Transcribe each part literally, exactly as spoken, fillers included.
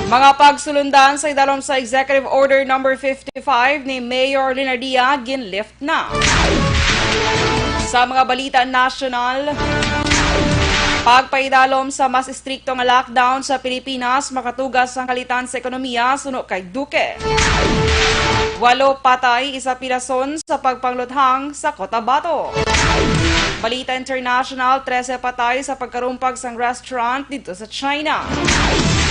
Mga pagsulundan sa idalom sa Executive Order Number fifty-five ni Mayor Leonardia ginlift na. Sa mga balita nasyonal, pagpaidalom sa mas estrikto nga lockdown sa Pilipinas makatugas ang kalitan sa ekonomiya suno kay Duque. Walo patay, isa pirason sa pagpangluthang sa Cotabato. Balita international, trese patay sa pagkarumpag sang restaurant didto sa China.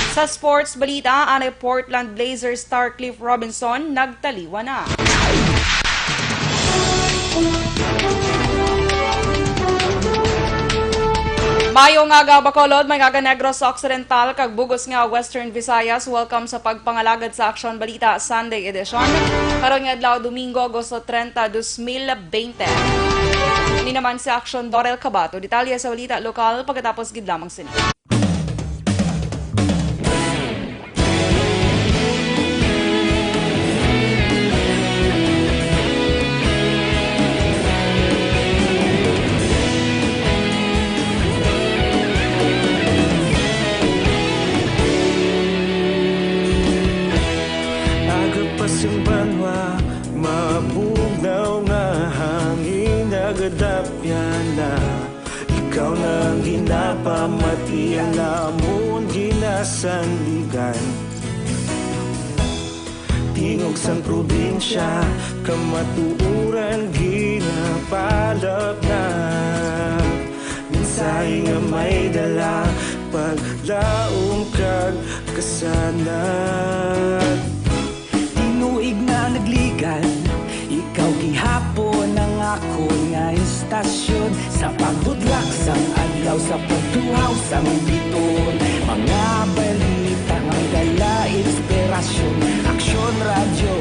Sa sports balita, anay Portland Blazers star Cliff Robinson nagtaliwan na. Maayong aga, Bacolod, maayong aga, Negros Occidental, kag bug-os nga Western Visayas. Welcome sa pagpangalagad sa Aksyon Balita Sunday Edition. Karon nga adlaw, Domingo, Agosto treinta, dos mil bente. Ini naman si Aksyon Dorel Cabato. Detalye sa balita lokal pagkatapos gid lamang sini. Aga pa sing banwa, mabugnaw nga hangin nagadapyan na. Ikaw na ang ginapamati, ang amon ginasandigan. Tingog sang probinsya, kamatuoran ginapalapnap. Mensahe nga may dala, paglaom kag kasanag. Tinuig na nagligad, ikaw gihapon ang akon nga istasyon. Sa pagbudlak sang adlaw, sa pagtuhaw sang bituon, mga balita nga may dala inspirasyon. Aksyon Radyo,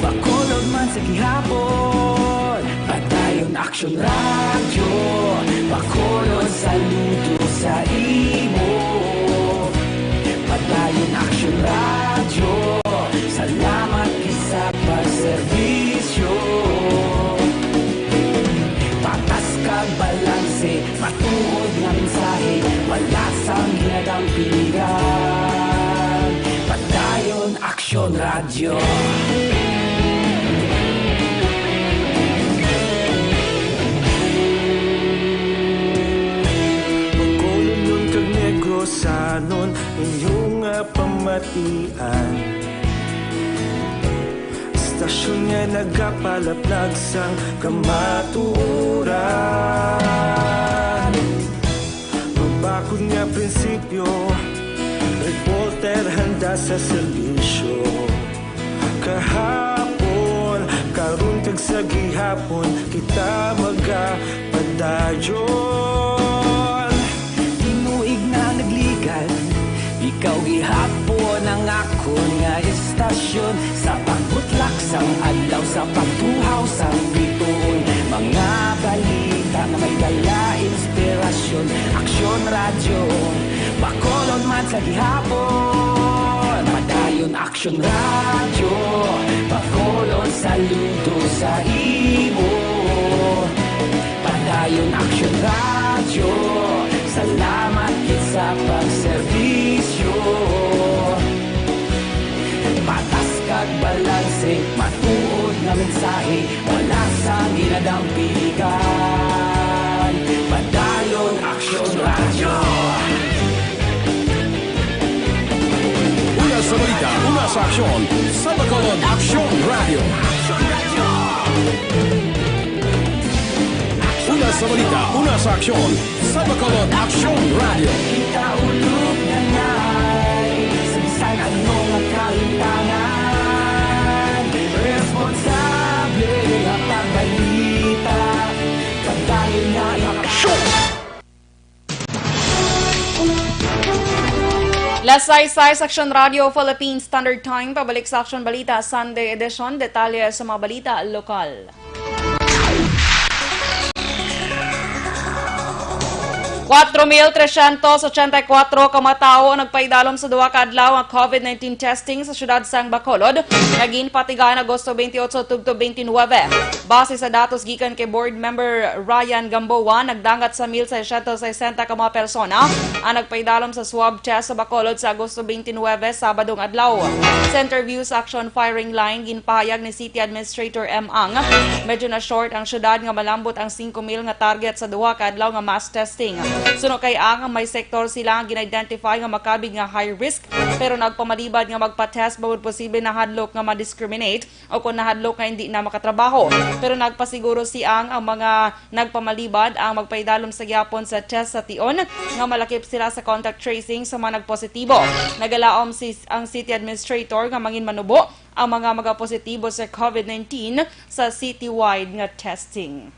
Bacolod man sa gihapon. Padayon Aksyon Radyo, Bacolod, saludo sa imo. Padayon Aksyon Radyo, salamat gid sa pagserbisyo. Patas kag balanse, matuod nga mensahe, wala sang ginadampigan. Padayon Aksyon Radyo. Bacolodnon kag Negrosanon, inyo nga pamatian. Istasyon nga nagapalaplag sang kamatuoran. Mabakod nga prinsipyo, reporter handa sa serbisyo. Kahapon, karon kag sa gihapon, kita magapadayon. Tinuig na nagligad, ikaw gihapon ang akon nga istasyon. Sa pagbutlak sang adlaw, sa pagtuhaw sang bituon, mga balita nga may dala inspirasyon. Aksyon Radyo, Bacolod man sa gihapon. Padayon Aksyon Radyo, Bacolod, saludo sa imo. Padayon Aksyon Radyo, salamat gid sa pagserbisyo. Patas kag balanse, matuod nga mensahe, wala sang ginadampigan. Padayon Aksyon Radyo. Una sa balita, una sa aksyon, sa Bacolod Aksyon Radyo. Una sa balita, una sa aksyon, sa Bacolod Aksyon Radyo. Kita ulog na ngay, sa bisan ano nga kalimtangan, responsable nga pagbalita, padayon na aksyon. Las sais sais, Aksyon Radyo Philippine Standard Time. Pabalik sa Aksyon Balita Sunday Edition. Detalye sa mga balita lokal. Kwatro mil tresyentos ochenta y kwatro ka mga tawo ang nagpaidalom sa duha ka adlaw nga COVID nineteen testing sa siyudad sang Bacolod, nga ginpatigayon Agosto twenty-eight tubtob twenty-nine. Base sa datos gikan kay Board Member Ryan Gamboa, nagdangat sa mil seiscientos sesenta ka mga persona ang nagpaidalom sa swab test sa Bacolod sa Agosto twenty-nine, Sabadong adlaw. Sa interview sa Action Firing Line, ginpahayag ni City Administrator M. Ang, medyo na short ang syudad nga malambot ang singko mil nga target sa duha ka adlaw nga mass testing. Suno kay Ang, may sektor sila nga gin-identify nga makabig nga high risk, pero nagpamalibad nga magpa-test bangod posible nahadlok nga ma-discriminate o kon nahadlok nga hindi na makatrabaho. Pero nagpasiguro si Ang, ang mga nagpamalibad ang magpaidalom sa gyapon sa test sa tion nga malakip sila sa contact tracing sa mga nagpositibo. Nagalaom si, ang city administrator nga mangin manubo ang mga magapositibo sa COVID nineteen sa citywide nga testing.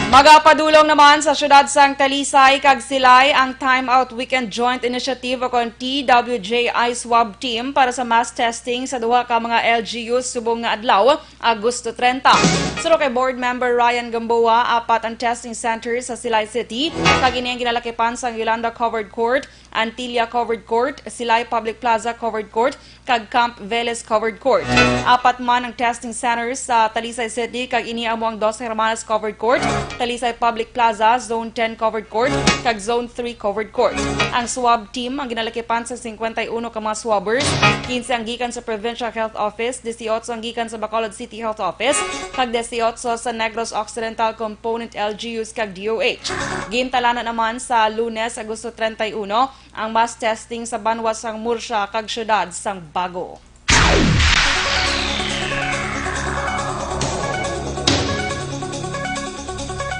Magapadulong naman sa siyudad sang Talisay kag Silay ang Time Out Weekend Joint Initiative o kon T W J I swab team para sa mass testing sa duha ka mga L G Us subong nga adlaw, Agosto trenta. Suno kay Board Member Ryan Gamboa, apat ang testing centers sa Silay City, kag ini ang ginalakipan sang Yolanda Covered Court, Antilla Covered Court, Silay Public Plaza Covered Court, kag Camp Veles Covered Court. Apat man ang testing centers sa Talisay City, kag ini amo ang Dos Hermanas Covered Court, Talisay Public Plaza, Zone ten Covered Court, kag Zone three Covered Court. Ang swab team ang ginalakipan sa singkwenta y uno ka mga swabbers, kinse ang gikan sa Provincial Health Office, disiotso ang gikan sa Bacolod City Health Office, kag disiotso sa Negros Occidental Component L G Us kag D O H. Gintalanan naman sa Lunes, Agosto treinta y uno, ang mass testing sa banwa sang Murcia kag siyudad sang Bago.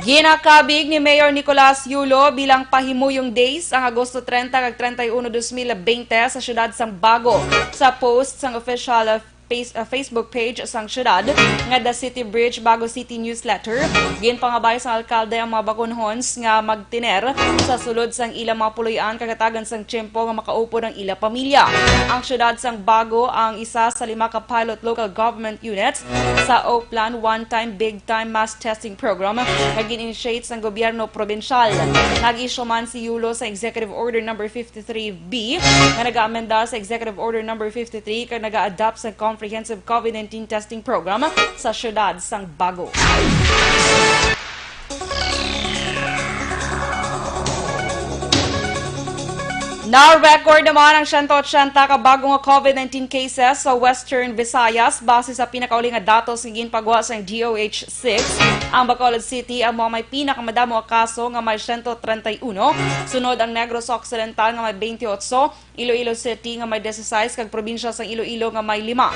Ginakabig ni Mayor Nicolas Yulo bilang Pahimuyong Days ang Agosto treinta kag treinta y uno, dos mil bente sa siyudad sang Bago. Sa post sang official face-, uh, Facebook page sang siyudad nga The City Bridge, Bago City Newsletter, ginpangabay sang alkalde ang mga Baconhons nga magtiner sa sulod sang ila mga puloy-an kag hatagan sang tiyempo nga makaupod ang ila pamilya. Ang siyudad sang Bago ang isa sa lima ka pilot local government units sa Oplan One Time Big Time Mass Testing Program nga gin-initiate sang gobyerno probinsyal. Nag-issue man si Yulo sa Executive Order Number fifty-three B nga nag-aamenda sa Executive Order Number fifty-three kag nag-a-adopt sa Comprehensive COVID nineteen Testing Program sa siyudad sang Bago. Na-record naman ang siyento otsenta ka bago nga COVID nineteen cases sa Western Visayas base sa pinakauli nga datos nga ginpagwa sang D O H six. Ang Bacolod City amo ang may pinakamadamo nga kaso nga may siyento treinta y uno, sunod ang Negros Occidental nga may twenty-eight, Iloilo City nga may dieciséis, kag probinsya sang Iloilo nga may lima.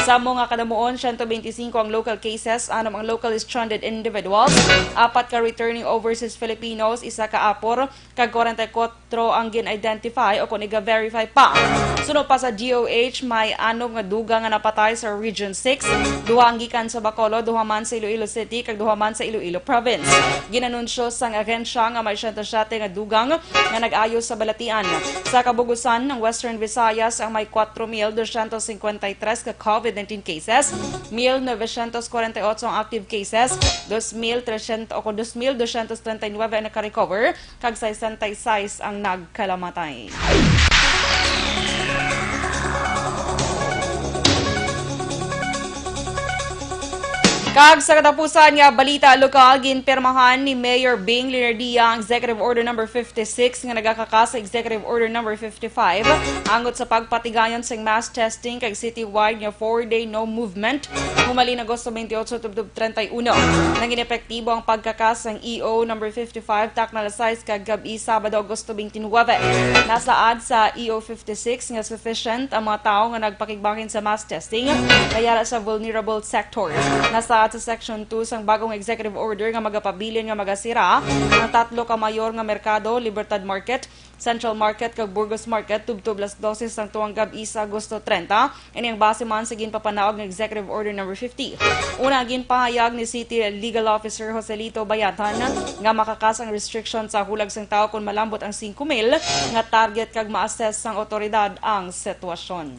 Sa amo nga kadamuon, siyento bente singko ang local cases, anom ang locally stranded individuals, apat ka returning overseas Filipinos, isa ka apor, kag kwarenta y kwatro ang gin-identify o kon iga-verify pa. Suno pa sa D O H, may anom nga dugang nga napatay sa Region six, duha ang gikan sa Bacolod, duha man sa Iloilo City, kag duha man sa Iloilo Province. Ginanunsyo sang ahensya nga may siyento siyete nga dugang nga nag-ayo sa balatian. Sa kabugusan, ang Western Visayas ang may kwatro mil dosyentos singkwenta y tres ka COVID nineteen cases, mil novecientos kwarenta y otso ang active cases, dos mil tresyentos o kon dos mil dosyentos treinta y nuebe ang naka-recover, kag sesenta y seis ang nagkalamatay. Kag sa katapusan nga balita lokal, ginpirmahan ni Mayor Bing Leonardia ang Executive Order Number fifty-six nga nagakakas sa Executive Order Number fifty-five angot sa pagpatigayon sang mass testing kag citywide nga four-day no movement humalin Agosto twenty-eight tubtob treinta y uno. Nangin epektibo ang pagkakas sang E O Number fifty-five takna alas sais ka gab-i, Sabado, Agosto twenty-nine. Nasaad sa E O fifty-six nga sufficient ang mga tawo nga nagpakigbahin sa mass testing, kay ara sa vulnerable sectors. Nasaad sa Section two sang bagong executive order nga magapabilin nga magasira ang tatlo ka mayor nga merkado, Libertad Market, Central Market, kag Burgos Market tubtob alas dose sang tuang gab-i sa Agosto treinta. Ini ang base man sa ginpapanaog nga Executive Order Number fifty. Una, ginpahayag ni City Legal Officer Joselito Bayatan nga makakas ang restriction sa hulag sang tawo kon malambot ang singko mil nga target kag ma-assess sang awtoridad ang sitwasyon.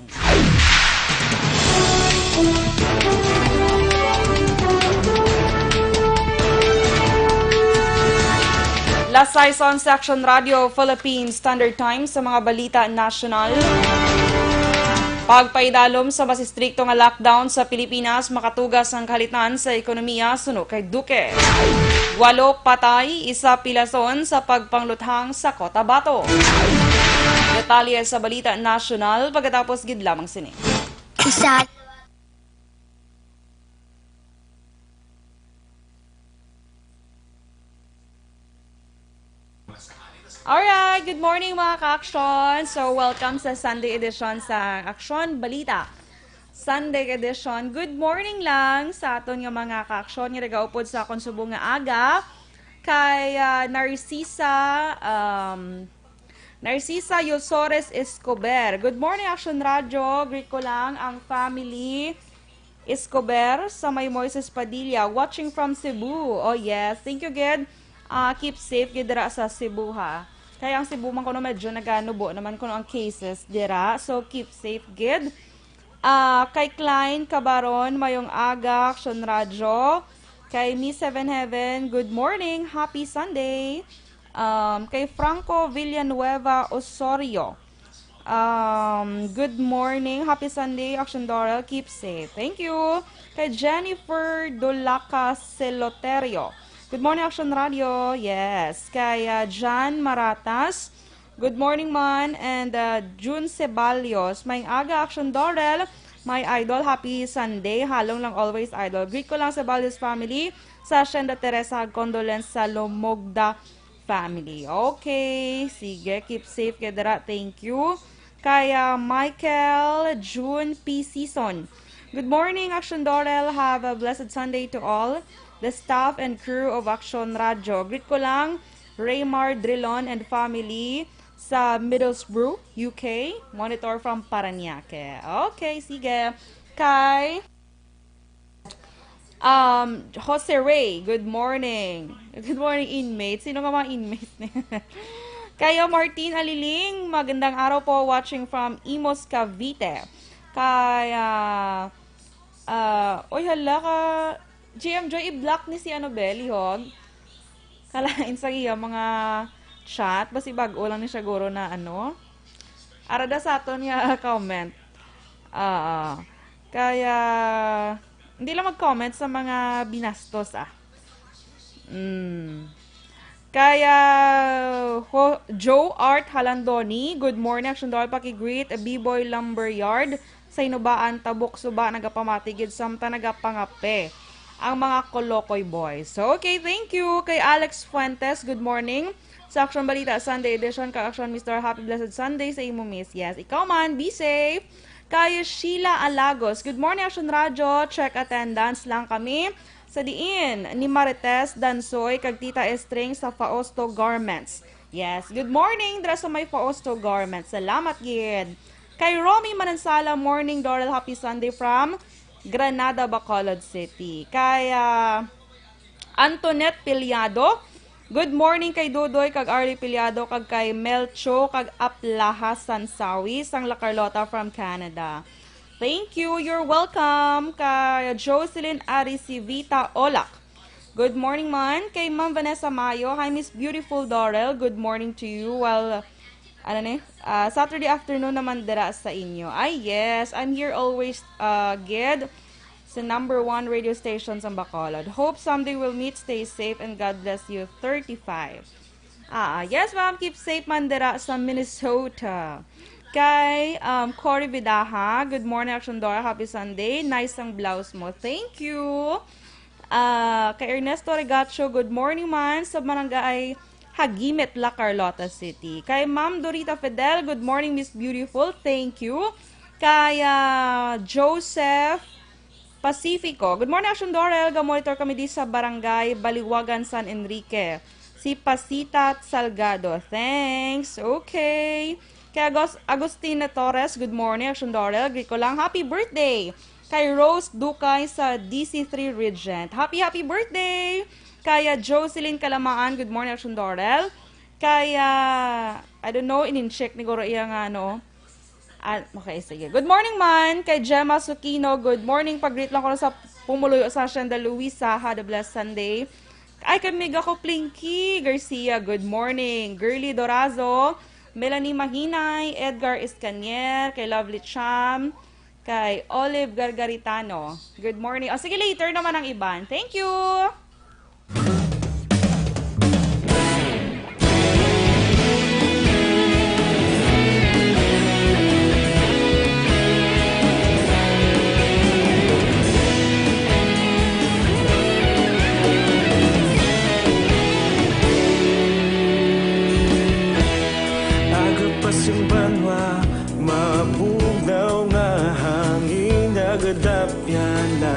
Las sais onse, Action Radio Philippine Standard Time. Sa mga balita nasyonal, pagpaidalom sa mas istrikto nga lockdown sa Pilipinas makatugas ang kahalitan sa ekonomiya suno kay Duque. Walo patay, isa pilason sa pagpangluthang sa Cotabato. Detalye sa balita nasyonal pagkatapos gid lamang sini. Isa. Alright, good morning, mga ka-aksyon. So, welcome sa Sunday edition sa Aksyon Balita. Sunday edition. Good morning lang sa aton nga mga ka-aksyon nga nagaupod sa akon subong nga aga. Kay, ah, Narcisa, um, Narcisa Yosores Escobar. Good morning, Action Radio. Greet ko lang ang family Escobar sa may Moises Padilla, watching from Cebu. Oh yes, thank you gid. Ah, keep safe gid dira sa Cebu, ha. Kaya ang Cebu man kuno medyo naganubo naman kuno ang cases dira. So keep safe gid. Ah, kay Klein Cabaron, mayong aga, Action Radio. Kay Miss Heaven Heaven, good morning, happy Sunday. Um, kay Franco Villanueva Osorio, um, good morning, happy Sunday, Action Doral, keep safe. Thank you. Kay Jennifer Dulaca Celoterio, good morning, Action Radio. Yes. Kay, ah, Jan Maratas, good morning man. And, ah, June Ceballos, may aga, Action Doral, my idol, happy Sunday. Halong lang always, idol. Greet ko lang Ceballos family sa Hacienda Teresa, condolence sa Lomogda family. Okay, sige, keep safe kay dira. Thank you. Kay, ah, Michael June P Season. Good morning, Action Doral. Have a blessed Sunday to all the staff and crew of Action Radio. Greet ko lang Raymar Drilon and family sa Middlesbrough, U K. Monitor from Parañaque. Okay, sige. Kay Um, Jose Ray, good morning. Good morning, inmate. Sino nga mga inmate? Kayo, Martin Aliling, magandang araw po, watching from Imus, Cavite. Kay, ah, ah, oy, hala ka, J M Joy, i-block ni si ano, Belly Hog. Kalain sa iya mga chat, basi bag-o lang ni siya guro na ano. Arada sa aton nga comment. Ah, kaya, hindi lang mag-comment sa mga binastos, ah. Mm. Kaya, ho, Joe Art Halandoni, good morning, Action Doll, paki-greet, B-Boy Lumberyard, sa Inubaan, Tabok Suba, nagapamati gid, samtang nagapangape ang mga Kolokoy Boys. So, okay, thank you. Kay Alex Fuentes, good morning. Sa Action Balita Sunday Edition, kag Action Mister Happy Blessed Sunday sa imo, miss. Yes, ikaw man, be safe. Kay Sheila Alagos, good morning, Action Radyo. Check attendance lang kami sa diin ni Marites Dansoy kag Tita Estring sa Fausto Garments. Yes, good morning dira sa may Fausto Garments. Salamat gid. Kay Romy Manansala, morning, Doral, happy Sunday from Granada, Bacolod City. Kay, ah, Antoinette Piliado, good morning kay Dodoy kag Arlie Piliado kag kay Melcho kag Aplaha Sansawi sang La Carlota from Canada. Thank you, you're welcome. Kay Jocelyn Arisivita Olak, good morning man. Kay Ma'am Vanessa Mayo, hi Miss Beautiful Dorel, good morning to you. Well, ano ni? Ah, Saturday afternoon naman dira sa inyo. Ay, yes. I'm here always, uh, gid sa number one radio station sa Bacolod. Hope someday we'll meet. Stay safe and God bless you. Thirty-five. Ah, yes, ma'am. Keep safe man dira sa Minnesota. Kay, um, Cory Vidaha, good morning, Action Dora. Happy Sunday. Nice ang blouse mo. Thank you. Ah, kay Ernesto Regacho, good morning man sa barangay Hagimit, La Carlota City. Kay Ma'am Dorita Fidel, good morning, Miss Beautiful. Thank you. Kay, ah, Joseph Pacifico, good morning, Action Dorel. Ga-monitor kami di sa barangay Baliwagan, San Enrique. Si Pasita Salgado. Thanks. Okay. Kay Agos-, Agustina Torres, good morning, Action Dorel. Greet ko lang, happy birthday kay Rose Ducay sa D C three Regent. Happy, happy birthday! Kaya Jocelyn Kalamaan, good morning, Action Dorel. Kaya, I don't know, in-check ni Goro iya nga, ano, Ah, okay, sige. Good morning man kay Gemma Sukino. Good morning. Pag-greet lang ko sa pumuluyo sa Hacienda Luisa. Had a blessed Sunday. Ay, kay Miga ko, Plinky Garcia. Good morning. Girly Dorazo, Melanie Mahinay, Edgar Escanier, kay Lovely Cham, kay Olive Gargaritano. Good morning. O, sige, later naman ang iban. Thank you! Aga pa sing banwa, mabugnaw nga hangin, nagadapyan na.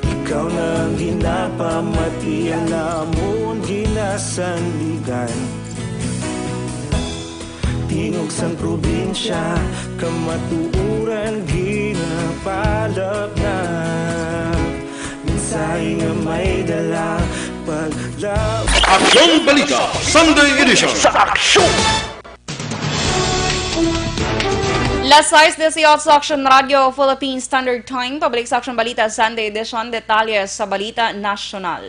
Ikaw na ang ginapamati, ang amon ginasandigan. Tingog sang probinsya, kamatuoran ginapalapnap. Mensahe nga may dala, paglaban. Aksyon Balita, Sunday Edition. Sa Aksyon! Las sais dieciocho sa Aksyon Radio Philippine Standard Time. Pabalik sa Aksyon Balita Sunday Edition, detalye sa balita nasyonal.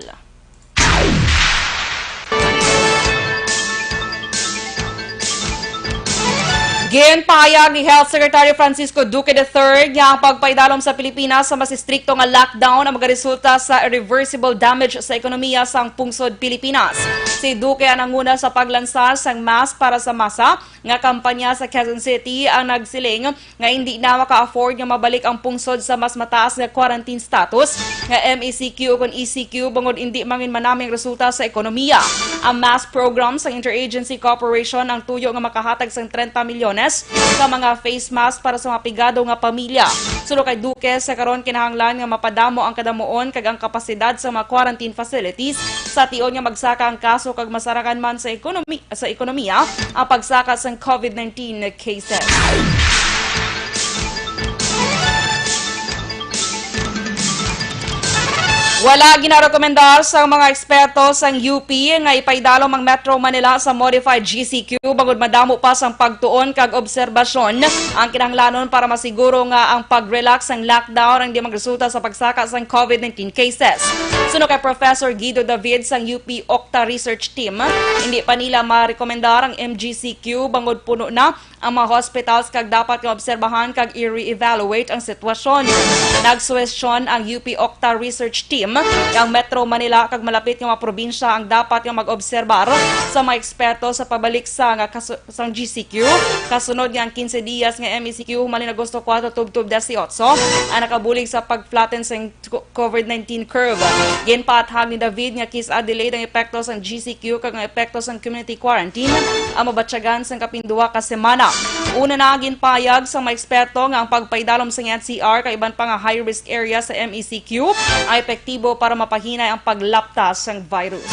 Ginpahayag ni Health Secretary Francisco Duque the third nga ang pagpaidalom sa Pilipinas sa mas estrikto nga lockdown ang magaresulta sa irreversible damage sa ekonomiya sang pungsod Pilipinas. Si Duque ang nanguna sa paglansa sang mask para sa masa nga kampanya sa Quezon City ang nagsiling nga hindi na maka-afford nga mabalik ang pungsod sa mas mataas nga quarantine status nga M E C Q o kon E C Q bangod hindi mangin manaming resulta sa ekonomiya. Ang mask program sa Interagency Cooperation ang tuyo nga makahatag sang trenta milyones ka mga face mask para sa mga pigado nga pamilya. Suno kay Duque, sa karon kinahanglan nga mapadamo ang kadamuon kag ang kapasidad sa mga quarantine facilities sa tion nga magsaka ang kaso kag masarakan man sa ekonomi-, sa ekonomiya ang pagsaka sang COVID nineteen cases. Wala ginarekomendar sang mga eksperto sang U P nga ipaidalom ang Metro Manila sa modified G C Q bangod madamo pa sang pagtuon kag obserbasyon ang kinahanglanon para masiguro nga ang pag-relax sang lockdown ang di magresulta sa pagsaka sang COVID nineteen cases. Suno kay Professor Guido David sang U P Octa Research Team, hindi pa nila marekomendar ang M G C Q bangod puno na ang mga hospitals kag dapat nga obserbahan kag i-re-evaluate ang sitwasyon. Nagsuwestyon ang U P Octa Research Team nga ang Metro Manila kag malapit nga mga probinsya ang dapat nga mag-obserbar sa mga eksperto sa pabalik sa nga kasu-, sang G C Q, kasunod nga ang quince dias nga M E C Q humalin Agosto kuwatro tubtob dieciocho ang nakabulig sa pag-flatten sang co-, COVID nineteen curve. Ginpaathag ni David nga kis-a delayed ang epekto sang G C Q kag ang epekto sang community quarantine ang mabatyagan sang kapin duha ka semana. Una na, ginpahayag sang mga eksperto nga ang pagpaidalom sang N C R kag iban pa nga high-risk area sa M E C Q ay epektibo para mapahinay ang paglapta sang virus.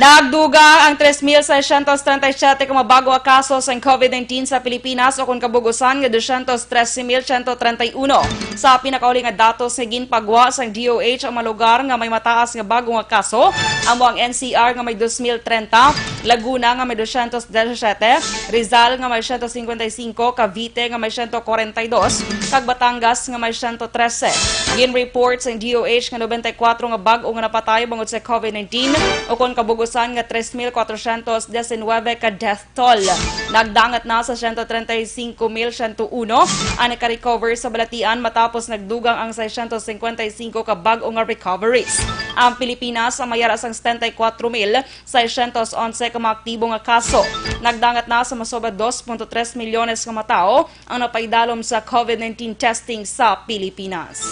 Nagdugang ang tres mil seiscientos treinta y siete ka mga bag-o nga kaso sang COVID nineteen sa Pilipinas, ukon kabug-usan nga doscientos trese mil ciento treinta y uno. Sa pinakauli nga datos nga ginpagwa sang D O H, ang mga lugar nga may mataas nga bag-o nga kaso amo ang N C R nga may dos mil treinta, Laguna nga may doscientos diecisiete, Rizal nga may ciento cincuenta y cinco, Cavite nga may ciento cuarenta y dos, kag Batangas nga may ciento trese. Gin-report sang D O H nga noventa y kuwatro nga bag-o nga napatay bangod sa COVID nineteen, ukon kabug-usan nga tres mil kwatrocientos diecinuebe ka death toll. Nagdangat na sa ciento treinta y cinco mil ciento uno ang naka-recover sa balatian matapos nagdugang ang seiscientos cincuenta y cinco ka bag-o nga recoveries. Ang Pilipinas ang may ara sang setenta y kuwatro mil seiscientos onse ka mga aktibo nga kaso. Nagdangat na sa masobra dos punto tres milyones nga mga tawo ang napaidalom sa COVID nineteen testing sa Pilipinas.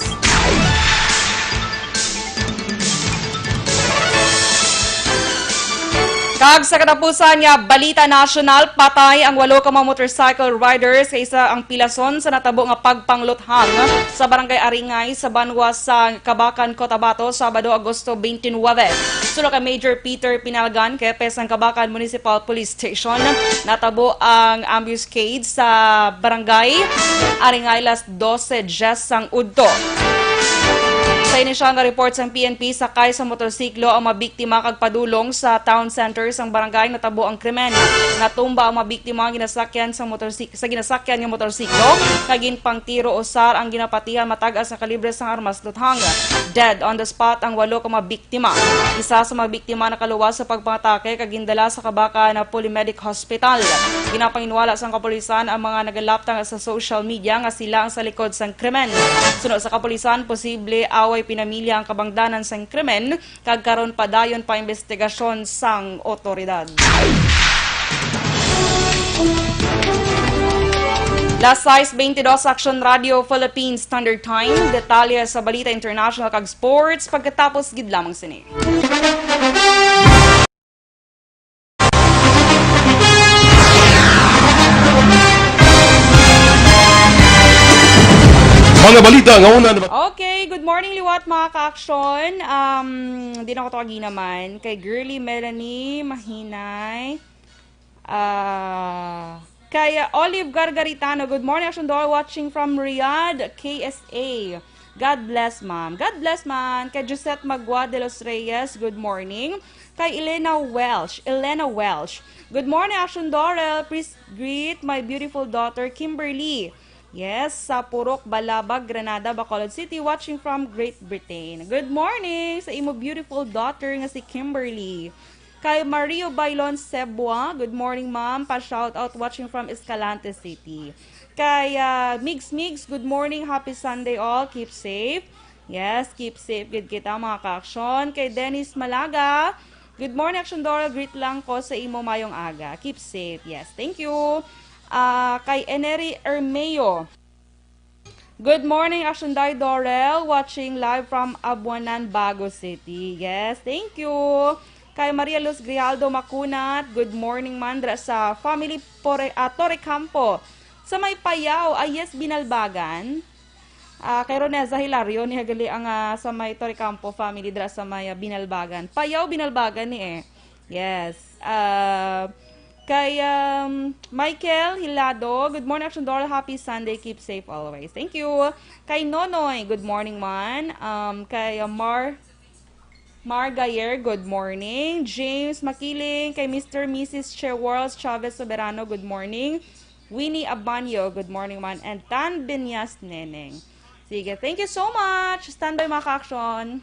Kag sa katapusan nga balita nasyonal, patay ang walo ka mga motorcycle riders sa isa ang pilason sa natabo nga pagpangluthang sa Barangay Aringay sa banwa sa Kabacan, Cotabato, Sabado, Agosto twenty-nine. Suno kay Major Peter Pinalgan, hepe sang Kabacan Municipal Police Station, natabo ang ambuscade sa barangay Aringay las doce diez sang udto. Sa Inisyal nga report sang P N P, sakay sa motorsiklo ang mabiktima kag padulong sa town center sang barangay natabo ang krimen. Natumba ang mabiktima nga ginasakyan sa motorsik-, sa ginasakyan nga motorsiklo, kag ginpangtiro usar ang ginapatihan matag-as nga kalibre sang armas luthang. Dead on the spot ang walo ka mabiktima. Isa sa mga biktima nakaluwas sa pagpangatake kag gindala sa Kabakan Polymedic Hospital. Ginapanginwala sang kapulisan ang mga nagalaptang sa social media nga sila ang sa likod sang krimen. Suno sa kapulisan, posible away pinamilya ang kabangdanan sang krimen, kag karon padayon pa investigasyon sang otoridad. Las sais beintidos, Aksyon Radio Philippines Standard Time. Detalye sa balita international kag sports pagkatapos gid lamang sini. Mga balita nga una na. Okay, good morning liwat, mga ka-aksyon. Um, di na ko to kaginaman. Kay Girly Melanie Mahinay. Ah, kay Olive Gargaritano, good morning, Aksyon Dol, watching from Riyadh, K S A. God bless, ma'am. God bless, man. Kay Josette Magua de los Reyes, good morning. Kay Elena Welsh, Elena Welsh, good morning, Action Dorel. Please greet my beautiful daughter, Kimberly. Yes, sa Purok Balabag, Granada, Bacolod City, watching from Great Britain. Good morning sa imo beautiful daughter nga si Kimberly. Kay Mario Bailon Sebua, good morning, ma'am. Pa-shout out, watching from Escalante City. Kay, ah, Migs Migs, good morning, happy Sunday all. Keep safe. Yes, keep safe gid kita, mga ka-aksyon. Kay Dennis Malaga, good morning, Action Dorel. Greet lang ko sa imo mayong aga. Keep safe. Yes, thank you. Ah, kay Enery Ermeo, good morning, Action Day Dorel. Watching live from Abuanan, Bago City. Yes, thank you. Kay Maria Luz Grijaldo Macunat, good morning, mandra sa family Pore-, ah, Torrecampo. Sa may Payaw, ah, yes, Binalbagan. Ah, kay Roneza Hilario, niya gali ang, ah, sa may Torrecampo family dira sa may, ah, Binalbagan. Payaw, Binalbagan ni eh. Yes. Ah, kay, um, Michael Hilado, good morning, Action Doral. Happy Sunday. Keep safe always. Thank you. Kay Nonoy, good morning, man. Um, kay, uh, Mar-, Mar Gayer, good morning. James Makiling, kay Mister Missus Che World Chavez Soberano, good morning. Winnie Abanyo, good morning, man. And Tan Binyas Neneng. Sige, thank you so much. Standby, mga ka-action.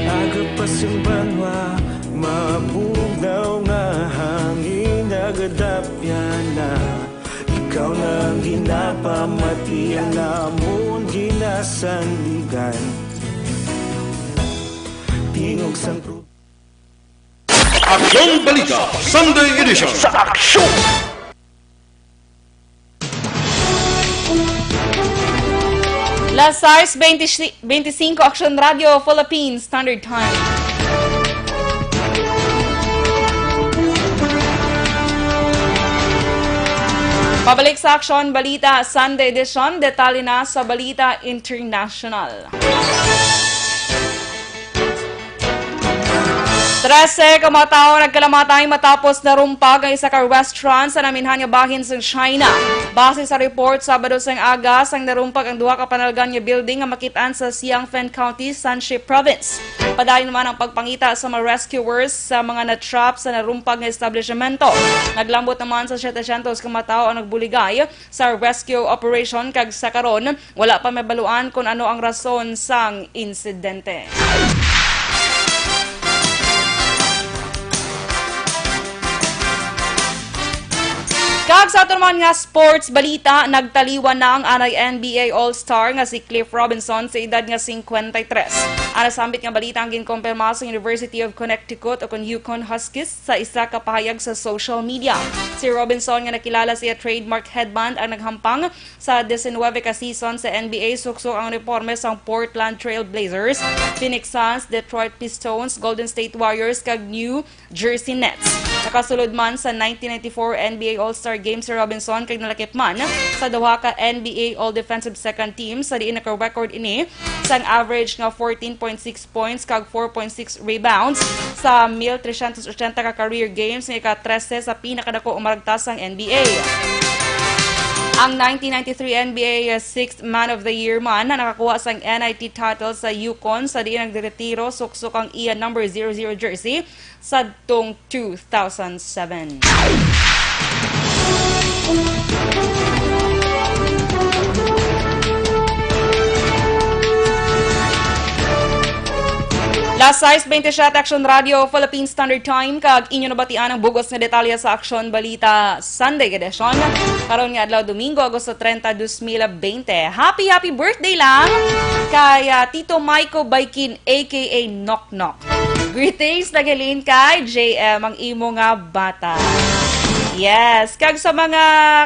Aga pa sing banwa, mabugnaw nga hangin, nagadapyan na. Ikaw na ang ginapamati, ang amon ginasandigan. Tingog sang tru- Aksyon Balita, Sunday Edition. Sa Aksyon! Las sais beinti, beintisinko, Aksyon Radio Philippines Standard Time. Pabalik sa Aksyon Balita Sunday Edition, detalye na sa balita international. Trese ka mga tawo nagkalamatay matapos narumpag ang isa ka restaurant sa naminhan nga bahin sa China. Base sa report, Sabado sang aga sang narumpag ang duha ka panalgan nga building nga makit-an sa Xiangfen County, Shanxi Province. Padayon naman ang pagpangita sa mga rescuers sa mga na-trap sa narumpag nga establishmento. Naglambot naman sa setecientos ka mga tawo ang nagbuligay sa rescue operation, kag sa karon, wala pa mabaluan kon ano ang rason sang insidente. Kag sa aton man nga sports balita, nagtaliwan na ang anay N B A All-Star nga si Cliff Robinson sa edad nga singkwenta y tres. Ang nasambit nga balita ang ginkompirma sa University of Connecticut o kon UConn Huskies sa isa ka pahayag sa social media. Si Robinson, nga nakilala sa iya trademark headband, ang naghampang sa diecinuebe ka season sa N B A, suksok ang uniporme sang Portland Trail Blazers, Phoenix Suns, Detroit Pistons, Golden State Warriors, kag New Jersey Nets. Nakasulod man sa nineteen ninety-four N B A All-Star Game si Robinson kag nalakip man sa duha ka N B A All-Defensive Second Team, sa diin naka-record ini sang average nga fourteen point six points kag four point six rebounds sa mil tresyentos ochenta ka career games, nga ika-trese sa pinakadako umaragta sang N B A. Ang nineteen ninety-three N B A Sixth Man of the Year man na nakakuha sang N I T title sa UConn, sa diin nagretiro suksok ang iya number zero zero jersey sadtong two thousand seven. Las sais bente siyete, Aksyon Radio, Philippine Standard Time, kag inyo nabatian ang bug-os nga detalye sa Aksyon Balita Sunday edition. Karon nga adlaw, Domingo, Agosto treinta, dos mil bente. Happy, happy birthday lang kay, ah, Tito Maiko Baikin, A K A Knock Knock. Greetings, naghalin kay J M, ang imo nga bata. Yes, kag sa mga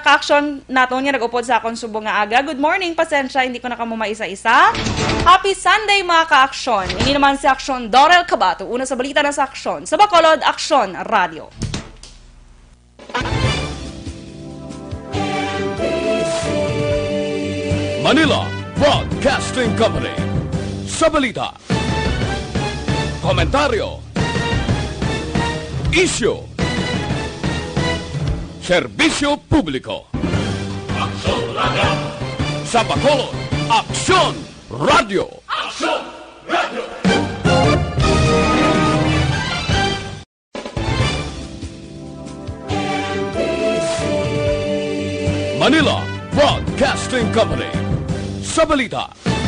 kaaksyon naton nga nag-upod sa akon subong nga aga, good morning, pasensya, hindi ko na kamo maisa-isa. Happy Sunday, mga kaaksyon. Ini naman si Aksyon Dorel Cabato. Una sa balita na sa Aksyon. Sa Bacolod, Aksyon Radio. Manila Broadcasting Company. Sa balita, komentaryo, isyu, serbisyo publiko. Aksyon Radio. Sa Bacolod, Aksyon Radio. Aksyon Radio. Manila Broadcasting Company. Sa balita,